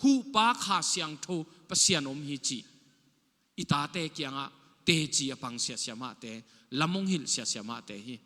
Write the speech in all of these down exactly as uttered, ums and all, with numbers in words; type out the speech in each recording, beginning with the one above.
Khuhpa Kha Siangtho Pasian om hi cih i tate kiangah teci a pang siasia mahte, lam hong hilh siasia mahte hi.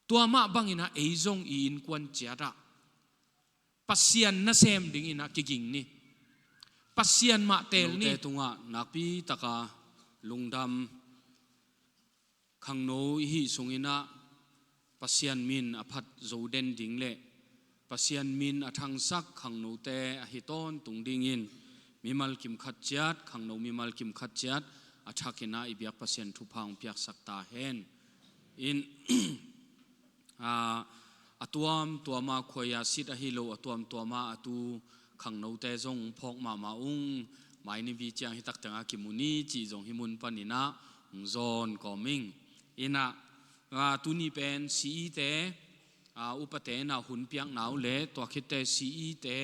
Tua mah banginah ei zong i innkuan ciatah Pasian nasem dinginah kiging ni. Pasian mah teel ni. Note tungah nakpi taka lungdam. Khangno i hih sunginah Pasian min a phat zo den ding le Pasian min a thangsak khangnote ahi tawntung dingin mimal kim khat ciat, khangno mimal kim khat ciat a thakinah i biak Pasian thupha hong piaksak ta hen. In a, a tuamtuama khuaia sit ahi lo, a tuamtuama a tu khangnote zong phawk mahmah ung. Mai ni vi ciang hi taktenga kimu ni cih zong hih mun paninah hong zawn kawm ing. Inah, a, tuni pen C E te, a, upate inah hun piakna uh le tua khitte C E te,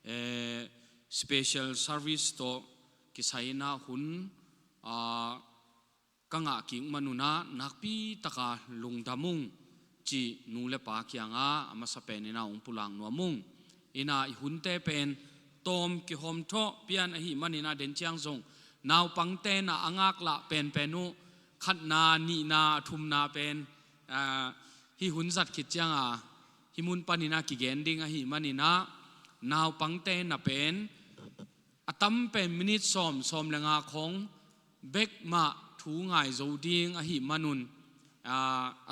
eh, special service tawh kisai inah hun, a, ka ngah kik manunah nakpi taka lungdam ung cih nu le pa kiangah a masa peninah hong pulak nuam ung. Inah i hunte pen tawm kihawm thawh pian ahi maninah den ciang zong naupangte inah a ngaklah penpen uh khatna, nihna, a thumna pen, a, hih hun zat khit cianga hih mun paninah kigen ding ahi maninah naupangte inah pen a tam pen minit sawm, sawm le nga khawng bek mah thu ngai zo ding ahi manun, a,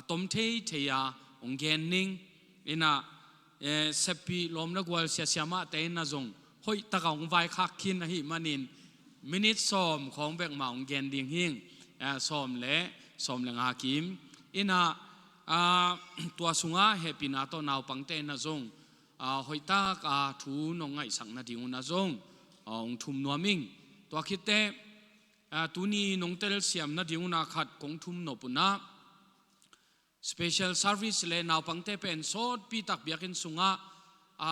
a tom thei thei a hong gen ning. Inah, eh, seppi lawm le gual siasia mahte inah zong hoih taka hong vaikhak khin ahi manin minit sawm khawng bek mah hong gen ding hing, eh, sawm le, sawm le nga kim. Inah, a, tua sungah hehpihna tawh naupangte inah zong, a, hoih taka thu nong ngaihsak nading unah zong, a, hong thum nuam ing. Tua khitte, a, tuni nong telsiam nading unah khat kong thum nop unah special service le naupangte pen sawtpi tak biakinn sungah, a,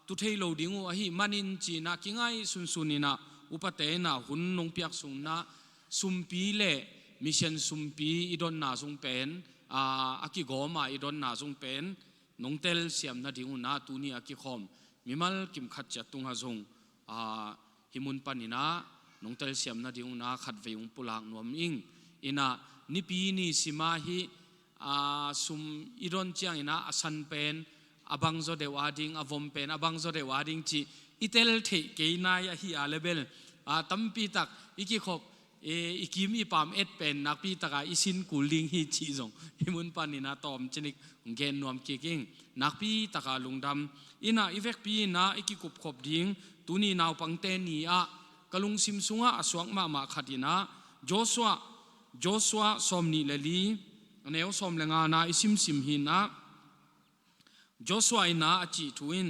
tu thei lo ding uh ahi manin cinah kingai sunsun inah upate inah hun nong piak sunginah sumpi le mission sumpi i donna zong pen, a, a kigawma i donna zong pen nong telsiam nading unah tuni a kikhawm mimal kim khat ciat tungah zong, a, hih mun paninah nong telsiam nading unah khatvei hong pulak nuam ing. Inah nipi ni sima hih, a, sum i don cianginah a san pen a bang zaw deuh a ding, a vom pen a bang zaw deuh a ding cih i tel theih kei nai ahi a le bel, a, tampi tak i kikhop, e, i kim i pam et pen nakpi taka i sin kul ding hi cih zong hih mun paninah tawm cinik hong gen nuam kik ing. Nakpi taka lungdam. Inah i vekpi inah i kikupkhop ding tuni naupangte ni-ah ka lungsim sungah a suak mahmah khat inah Joshua, Joshua sawm nih le li, a neu sawm le ngana i simsim hi inah Joshua inah a cih thu in,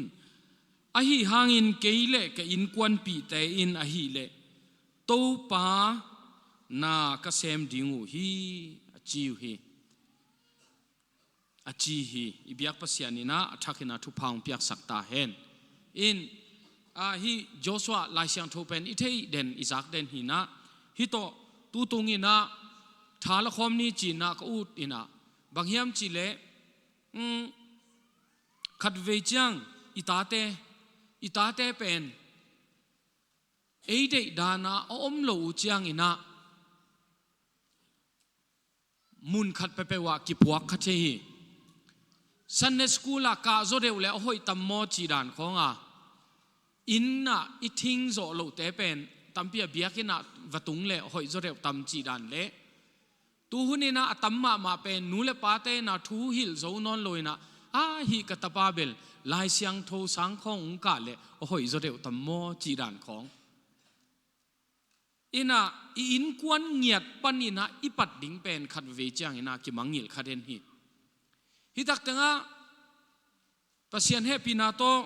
"Ahi hangin kei le ka innkuanpihte in ahileh Topa na ka sem ding uh hi," a ci uh hi. A ci hi. I biak Pasian inah a thakinah thupha hong piaksak ta hen. In, a, hih Joshua Lai Siangtho pen i theih den, i zak den hi inah, hih tawh tutung inah tha la khawm ni cinah ka ut inah, bang hiam cihleh, mm, khatvei ciang i tate, i tate pen ei deih danah a om lo uh cianginah mun khat peuhpeuh ah kipuak kha thei hi. Sunday school ah kah zaw deuh le a hoih tam maw cih dan khawnga, inn ah i thing zawh lohte pen tampi a biakinn ah va tung le a hoih zaw deuh tam cih dan le, tu hun inah a tam mahmah pen nu le pate inah thu hilh zo nawn lo inah, "A, hih ka tapa bel Lai Siangtho sang khawng hong kah le a hoih zaw deuh tam maw?" cih dan khawng. Inah i innkuan ngiat paninah i pat ding pen khatvei cianginah kimangngilh kha den hi. Hih tak tengah Pasian hehpihna tawh,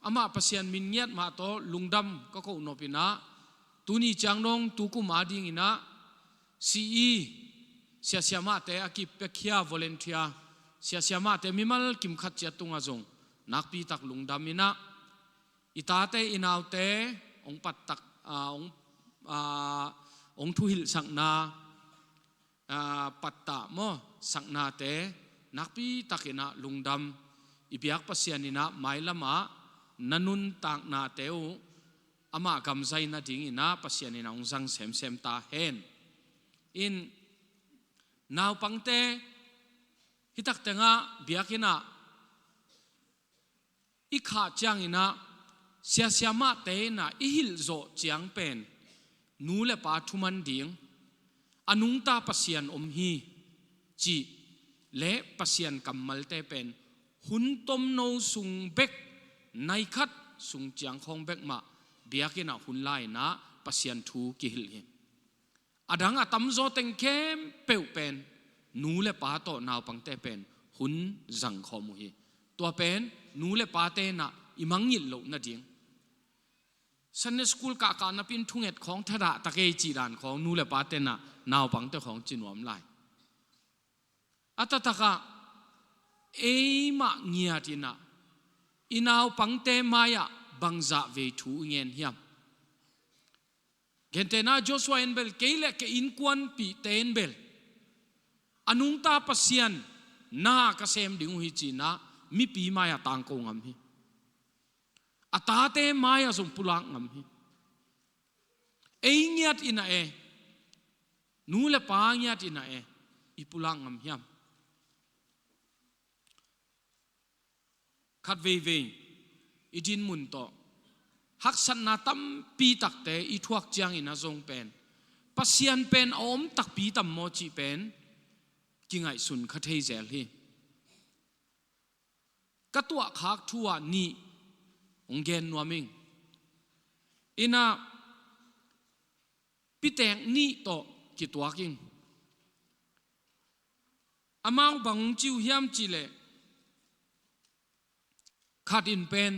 amah Pasian min ngiat mah tawh lungdam ka koh nop inah, tuni ciang dong tukum a dinginah C E siasia mahte a kipiakhia volunteer siasia mahte mimal kim khat ciat tungah zong nakpi tak lungdam inah, i tate i naute hong pattak, a, hong, a, hong thuhilhsakna, a, pattah maw, saknate nakpi takinah lungdam. I biak Pasian inah mailamah na nuntaknate uh amah gamzai nadingin ah Pasian in ah hong zang semsem ta hen. In naupangte hitak tengah biakinn ah i khah ciangin ah siasiamahte in ah i hilh zawh ciang pen nu le pa thuman ding, a nungta Pasian om hi cih le Pasian kammalte pen hun tomno sung bek, nai khat sung ciang khawng bek mah biakinn ah hun la-in ah Pasian thu kihilh hi. A dang a tamzaw teng khempeuh pen nu le pa tawh naupangte pen hun zangkhawm uh hi. Tua pen nu le pate in ah i mangngilh loh nading. Sunday school kahkah napi-in thunget khawng thadah ta kei cih dan khawng nu le pate in ah naupangte khawng ci nuam lai. A taktakah eimah ngiat in ah i naupangte mai-ah bangzah vei thu i ngen hiam? Gentehna Joshua in bel, kei le ka innkuanpihte in bel a nungta Pasian na ka sem ding uh hi ci-in ah mipi mai-ah tangko ngam hi. A tate mai-ah zong pulak ngam hi. Ei ngiat in ah e, nu le pa ngiat in ah e, i pulak ngam hiam? Khat veivei i dinmun tawh haksatna tampi takte i thuak ciangin ah zong pen Pasian pen a om takpi tam maw cih pen kingaihsun kha thei zel hi. Ka tuahkhak thu ah nih hong gen nuam ing. In ah pitek nih tawh kituak ing. Amau bang hong ci uh hiam cih leh, khat in pen,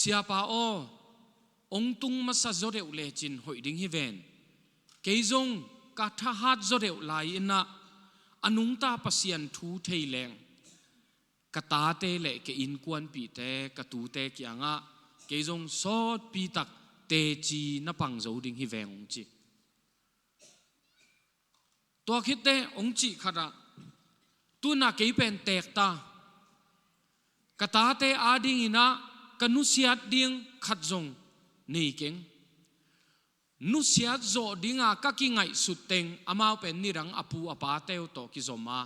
"Siapa aw, hong tung masa zaw deuh lecin hoih ding hi ven. Kei zong ka thahat zaw deuh lai-in ah a nungta Pasian thu thei leng ka tate le ka innkuanpihte, ka tute kiangah kei zong sawtpi tak teci na pang zo ding hi veng," hong ci. Tua khit teh hong cih khat ah, "Tu-in ah kei pen teek ta. Ka tate adingin ah ka nusiat ding khat zong nei keng. Nusiat zawh dinga ka kingaihsut teng," amau pen nidang a pu a pate uh tawh kizom a,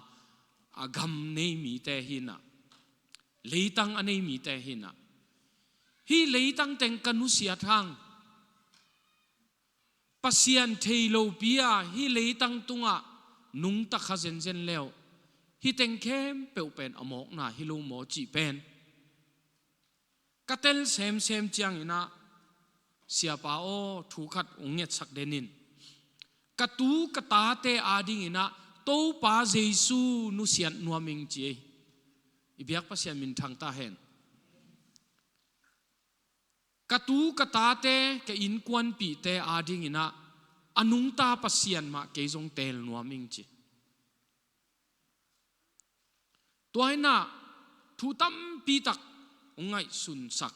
a gam nei mite hi-in ah, leitang a nei mite hi-in ah, "Hih leitang teng ka nusiat hang Pasian thei lopi-a hih leitang tungah nungta kha zenzen le uh, hih teng khempeuh pen a mawkna hi lo maw?" cih pen ka tel semsem ciangin ah, "Siapa aw, thu khat hong ngetsak den in. Ka tu ka tate adingin ah Topa Jesu nusiat nuam ing," ci ei. I biak Pasian minthang ta hen. "Ka tu ka tate, ka innkuanpihte adingin ah a nungta Pasian mah kei zong teel nuam ing," ci. Tua hi-in ah thu tampi tak hong ngaihsunsak.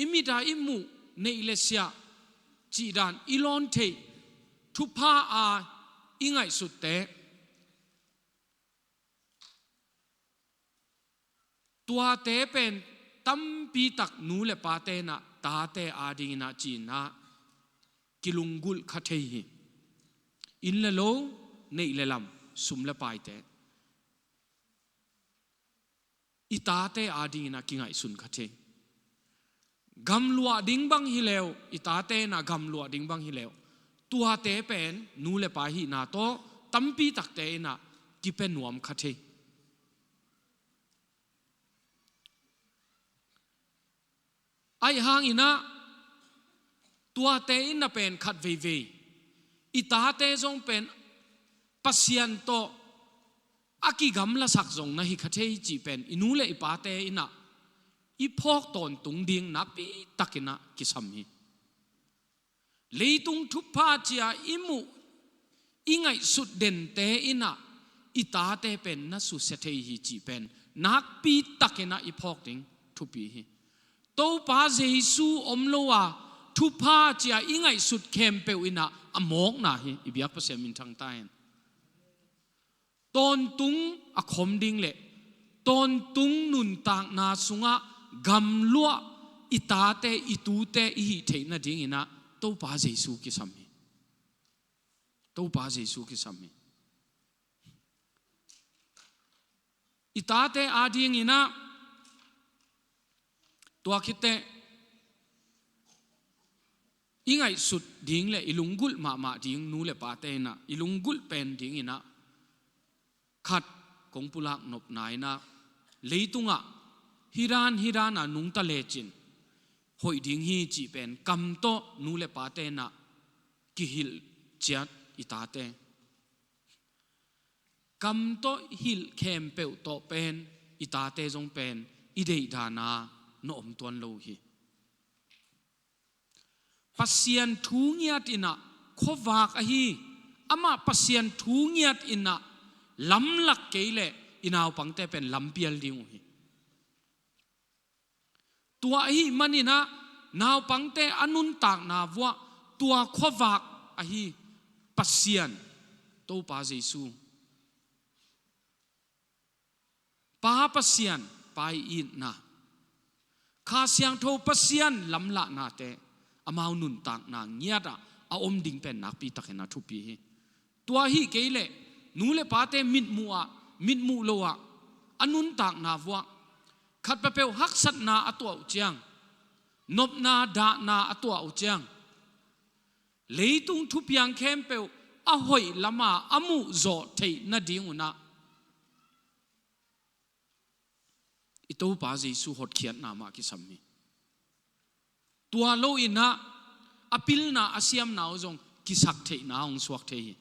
I mit ah i muh neih le siah cih dan, i lawn theih thupha a i ngaihsutte, tuate pen tampi tak nu le pate in ah tate adingin ah ci-in ah kilunggulh kha thei hi. Inn le lo, neih le lam, sum le paite, i tate adingin ah kingaihsun kha thei. Gamluah ding bang hi le uh, i tate in ah gamluah ding bang hi le uh, tuate pen nu le pa hihna tawh tampi takte in ah kipia nuam kha thei. Ahih hangin ah tuate in ah pen khat veivei i tate zong pen Pasian tawh a kigamlasak zong na hi kha thei cih pen i nu le i pate in ah i phawk tawntung ding nakpi takin ah kisam hi. Leitung thupha ci-a i muh, i ngaihsut dente in ah i tate pen na susia thei hi cih pen nakpi takin ah i phawk ding thupi hi. Topa Jesu om lo a thupha ci-a i ngaihsut khempeuh in ah a mawkna hi. I biak Pasian minthang ta hen. Tawntung a khom ding le tawntung nuntakna sungah gamluah i tate, i tute i hih theih nadinginah Topa Jesu kisam hi. Topa Jesu kisam hi. I tate adinginah tua khitteh i ngaihsut ding le i lunggulh mahmah ding nu le pate inah i lunggulh pen dinginah khat kong pulak nopna inah leitungah hih dan hih dan a nungta lecin hoih ding hi cih pen kam tawh nu le pate inah kihilh ciat i tate. Kam tawh hilh khempeuh tawh pen i tate zong pen i deihdan a na om tuan lo hi. Pasian thu ngiat inah khuavak ahi, amah Pasian thu ngiat inah lamlak kei leh i naupangte pen lampial ding uh hi. Tua ahih maninah naupangte a nuntakna vuah tua khuavak ahi Pasian, Topa Jesu, Pa Pasian, Pa i itna, Kha Siangtho Pasian lamlahnate amau nuntakna ngiatah a om ding pen nakpi takin a thupi hi. Tua ahih kei leh nu le pate mitmuh ah, mitmuh lo ah a nuntakna vuah khat peuhpeuh haksatna a tuah uh ciang, nopna dahna a tuah uh ciang, leitung thupiang khempeuh a hoih lama a muhzawh theih nadingunah i Topa Jesu hotkhiatna mah kisam hi. Tua lo inah a pilna a siamna uh zong kisak theihna hong suak thei hi.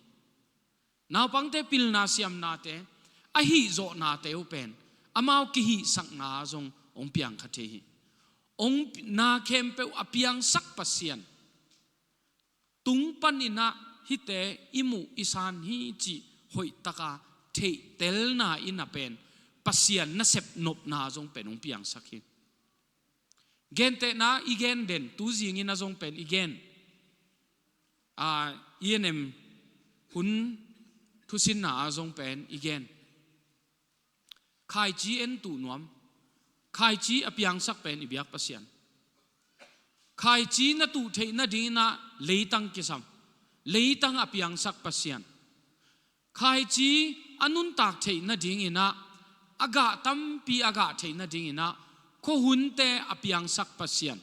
Naupangte pilna siamnate, a hihzawhnate uh pen amau kihihsakna zong hong piangkha thei hi. Hong na khempeuh a piangsak Pasian tung paninah hihte i muh i san hi cih hoihtaka theihtelna inah pen Pasian nasep nopna zong pen hong piangsak hi. Gentehna i gen den, tuzingin a zong pen i gen, a, i enem hun thusinna a zong pen i gen. Khaici en tuh nuam. Khaici a piangsak pen i biak Pasian. Khaici na tuh theih nadinginah leitang kisam. Leitang a piangsak Pasian. Khaici a nuntak theih nadinginah, a gah tampi a gah theih nadinginah khuahunte a piangsak Pasian.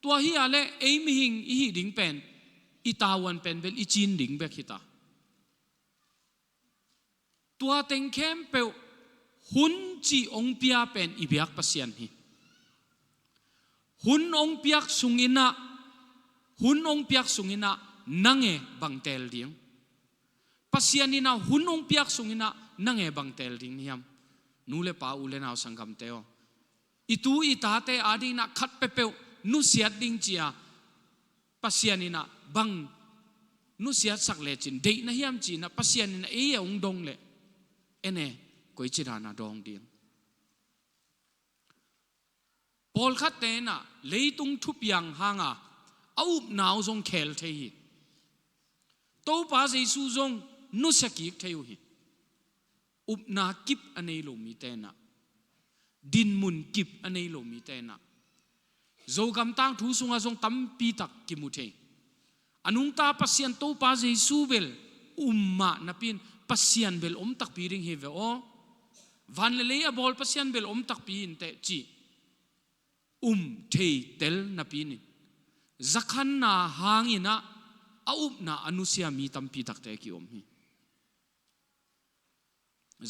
Tua hi a leh ei mihing i hih ding pen i tavuan pen bel i cin ding bek hita. Tua teng khempeuh hun cih hong pia pen i biak Pasian hi. Hun hong piak sunginah, hun hong piak sunginah nang e bang teel ding? Pasian inah hun hong piak sunginah nang e bang teel ding na hiam? Nu le pa, u le nau, sanggamte aw, i tu i tate adinginah khat peuhpeuh nusiat ding ci-a Pasian inah bang nusiatsak lecin deih na hiam ci-inah Pasian inah ei a hong dong leh en e, koici dana dawng ding? Pawlkhatte inah leitung thupiang hanga a upna uh zong khel thei hi. Topa Jesu zong nusia kik thei uh hi. Upna kip a nei lo mite inah, dinmun kip a nei lo mite inah, Zogam tangthu sungah zong tampitak kimu thei. A nungta Pasian Topa Jesu bel um mah napi-in Pasian bel om takpi ding hi ve aw. Van le lei a bawl Pasian bel om takpi inteh cih um thei tel napi-in zakhanna hanginah a upna a nusia mi tampi takte ki-om hi.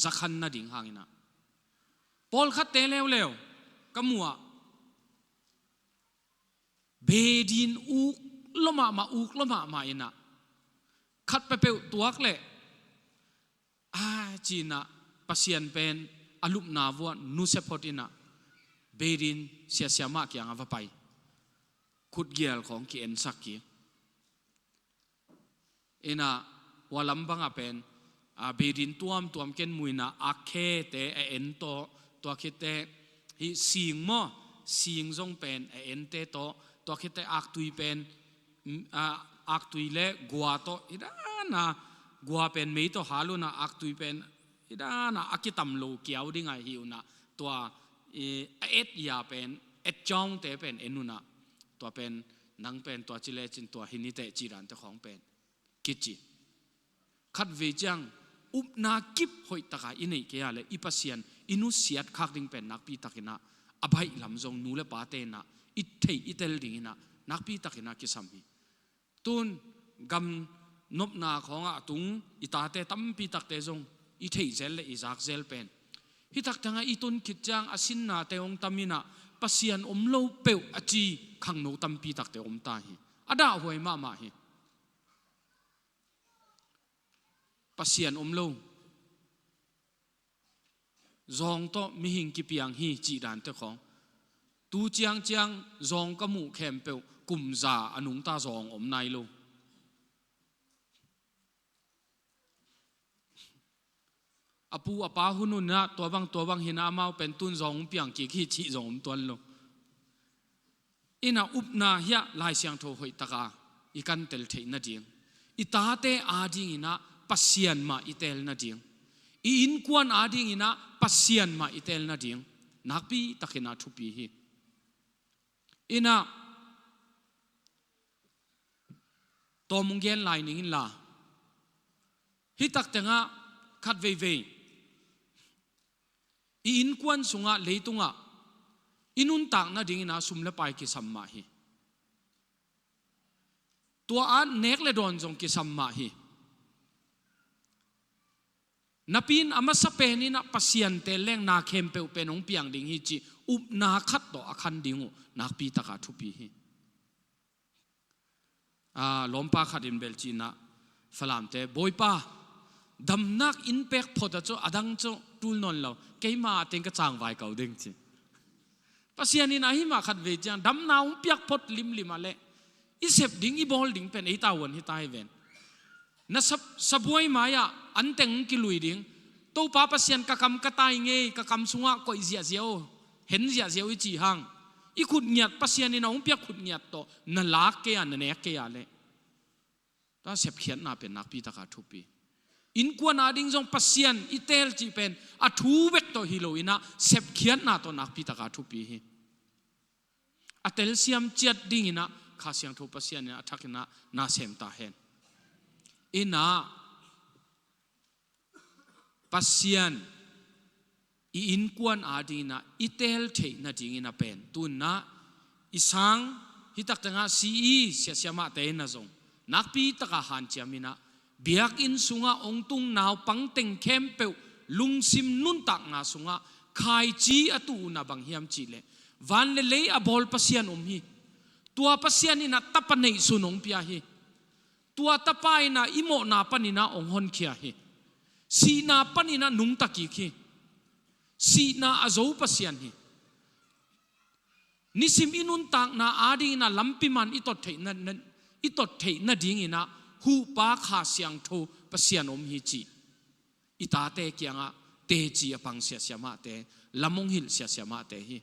Zakhan nading hanginah pawlkhatte leuleu ka muh ah, beidin uk lua mahmah, uk lua mahmah inah khat peuhpeuh tuak leh a ci-inah Pasian pen a lupna vuah nusia phot inah beidin siasia mah kiangah va pai, khutgial khawng ki-ensak kik. Inah hua lam bangah pen, a, beidin tuamtuam ken mu inah a khete a en tawh, tua khitteh hih sing maw, sing zong pen a ente tawh, tua khitteh aktui pen, mm, a, aktui le gua tawh i dana, gua pen mei tawh hal unah, aktui pen i dana a kitam lo kiau ding a hi unah, tua i, a et ya pen, et caungte pen en unah, tua pen, nang pen tua ci lecin tua hi niteh ci dante khawng pen kici. Khatvei ciang upna kip hoihtaka i neih kei a le i Pasian i nusiat khak ding pen nakpi takinah a baih lam zong nu le pate inah i theih i tel dinginah nakpi takinah kisam hi. Tun gam nopna khawngah a tung i tate tampi takte zong i theih zel le i zak zel pen, hi taktengah i tun khit ciang a sinnate hong taminah Pasian om lo peuh a ci khangno tampi takte om ta hi. A dahhuai mahmah hi. Pasian om lo, zawng tawh mihing kipiang hi cih dante khawng. Tu ciangciang zawng ka muh khempeuh kum za a nungta zawng om nai lo. A pu a pa hun unah tua bang tua bang hinah amau pen tun zawng hong piang kik hi cih zawng om tuan lo. Inah upna hiah Lai Siangtho hoihtaka i kantel theih nading, i tate adinginah Pasian mah i tel nading, i innkuan adinginah Pasian mah i tel nading nakpi takinah thupi hi. Inah tawm hong gen lai ning inla, hi taktengah khat veivei i innkuan sungah, leitungah i nuntak nadingin a sum le pai kisam mah hi. Tua a nek le dawn zong kisam mah hi. Napi in a masa peninah Pasian tel leng na khempeuh pen hong piang ding hi cih upna khat tawh a khan ding uh nakpi taka thupi hi. A, lawmpa khat in bel cinah Falamte, "Bawipa, damnak in pek phot a cu, a dang cu tul nawn lo, keima teng ka cangvai ko ding," ci. Pasian in ahi mah khat vei ciang damna hong piak phot limlim ah le i sep ding, i bawl ding pen ei tavuan hi ta hi ven. Na sa, sabuai mai-ah an teng kilui ding. Topa Pasian, ka kam ka tai ngei, ka kam sungah koih ziahziah uh, hen ziahziah uh i cih hang, i khut ngiat, Pasian in a hong piak khut ngiat tawh na lak kei a, na nek kei a leh tua sepkhiatna pen nakpi taka thupi. Innkuan ading zong Pasian i tel cih pen a thu bek tawh hi loinah sepkhiatna tawh nakpi taka thupi hi. A telsiam ciat dinginah Kha Siangtho Pasian in a thakinah na sem ta hen. Inah Pasian i innkuan adinginah i tel theih nadingin a pen tunah i sang, hi taktengah C E siahsiamahte in a zong nakpi taka hanciaminah biakinn sungah hong tung naupang teng khempeuh lungsim nuntakna sungah khaici a tuh uh na bang hiam cihleh, van le lei a bawl Pasian om hi. Tua Pasian inah tapa neihsun hong pia hi. Tua tapa inah i mawhna paninah hong honkhia hi. Sihna paninah nungta kik hi. Sihna a zo Pasian hi. Nisim i nuntakna adinginah lampi man i tot theih na, na, i tot theih nadinginah huhpa Kha Siangtho Pasian om hi cih i tate kiangah teci a pang siahsiamahte, lam hong hilh siahsiamahte hi.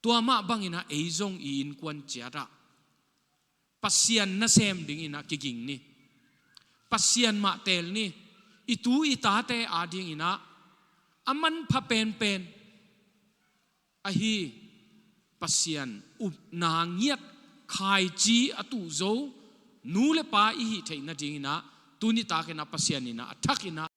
Tua mah banginah ei zong i innkuan ciatah Pasian nasem dinginah kiging ni. Pasian mah teel ni. I tu i tate adinginah a manpha penpen ahi Pasian upna ngiat, khaici a tuh zo nu le pa i hih theih nadinginah tuni takinah Pasian inah a thakinah